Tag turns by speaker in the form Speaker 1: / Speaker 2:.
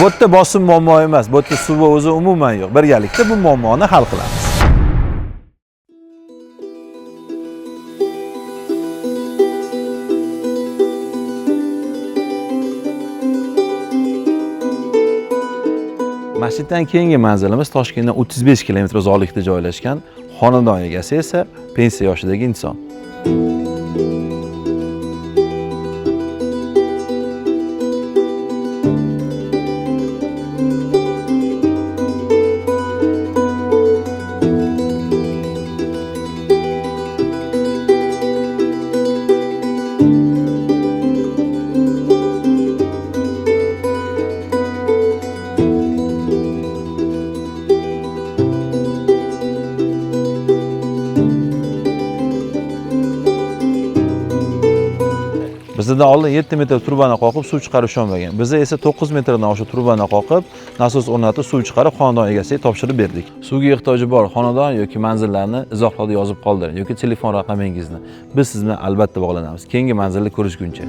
Speaker 1: Bu yerda bosim muammo emas, bu yerda suvi o'zi umuman yo'q. Birgalikda bu muammoni hal qilamiz. Masjiddan keyingi manzilimiz Toshkentdan 35 kilometr uzoqlikda joylashgan. Xonadon egasi esa pensiya yoshidagi inson. Bizdan oldin 7 metr trubani qoqib suv chiqarib ishonmagan. Biza esa 9 metrdan oshiq trubani qoqib, nasos o'rnatib suv chiqarib xonadon egasiga topshirib berdik. Suvga ehtiyoji bor xonadon yoki manzillarni izohlarda yozib qoldiring yoki telefon raqamingizni. Biz siz bilan albatta bog'lanamiz. Keyingi manzilda ko'rishguncha.